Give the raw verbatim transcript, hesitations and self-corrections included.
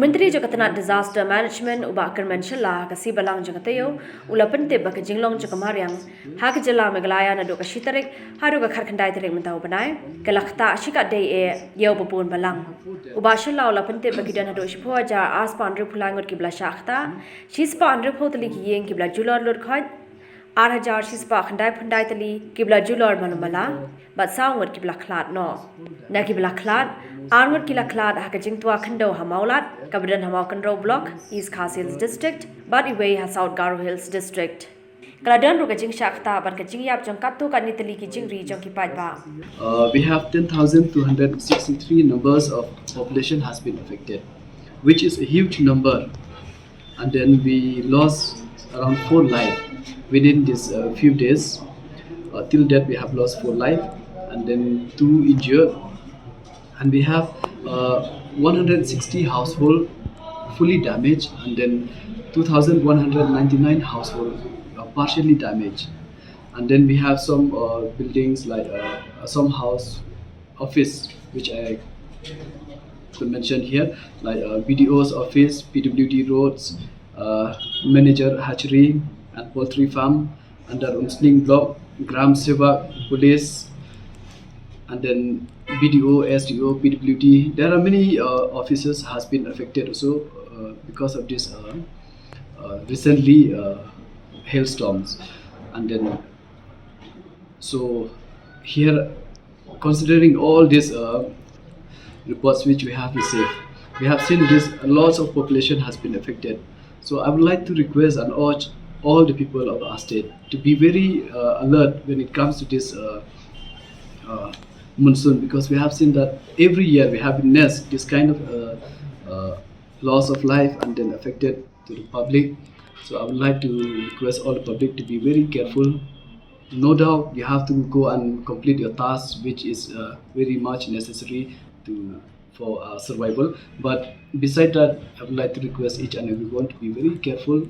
Myntri jong ka tnat Disaster Management u Bah Kyrmen Shylla ha ka sngi Balang jong ka taïew u la pyntip ba ka jinglong jong ka mariang ha ka jylla Meghalaya naduh ka shi tarik haduh ka khatkhyndai tarik mynta u bnai ka la ktah shikatdei eh ïa u ba bun balang. U Bah Shylla u la pyntip ba ki don haduh shiphew hajar arspah hynriewphew lai ngut kiba la shah ktah, shispah hynriewphew tylli ki ïing kiba la julor lut khoit, ar hajar shispah khyndaiphew khyndai tylli kiba la julor malu mala, bad saw ngut kiba la khlad noh. Na kiba la khlad, ar ngut ki la khlad ha ka jingtwa khyndew ha Mawlad kaba don ha Mawkynrew Block, East Khasi Hills District, bad iwei ha South Garo Hills District. Ka la don ruh ka jingshah ktah bad ka jingïap jong katto katne tylli ki jingri jong ki paidbah. Uh, we have ten thousand two hundred sixty-three numbers of population has been affected, which is a huge number. And then we lost around four life within this uh, few days. Uh, till date, we have lost four life, and then two injured. And we have uh, one hundred sixty household fully damaged, and then two thousand one hundred ninety-nine household uh, partially damaged. And then we have some uh, buildings like uh, some house office, which I could mention here, like uh, B D O's office, P W D roads, uh, manager hatchery and poultry farm under Umsning block, Gram Sevak, police, and then B D O, S D O, P W D. There are many uh, offices has been affected also uh, because of this uh, uh, recently uh, hailstorms. And then, so here, considering all these uh, reports which we have received, we have seen this lots of population has been affected. So I would like to request and urge all the people of our state to be very uh, alert when it comes to this uh, uh, monsoon, because we have seen that every year we have witnessed this kind of uh, uh, loss of life and then affected to the public. So I would like to request all the public to be very careful. No doubt you have to go and complete your tasks, which is uh, very much necessary to for uh, survival. But beside that, I would like to request each and everyone to be very careful.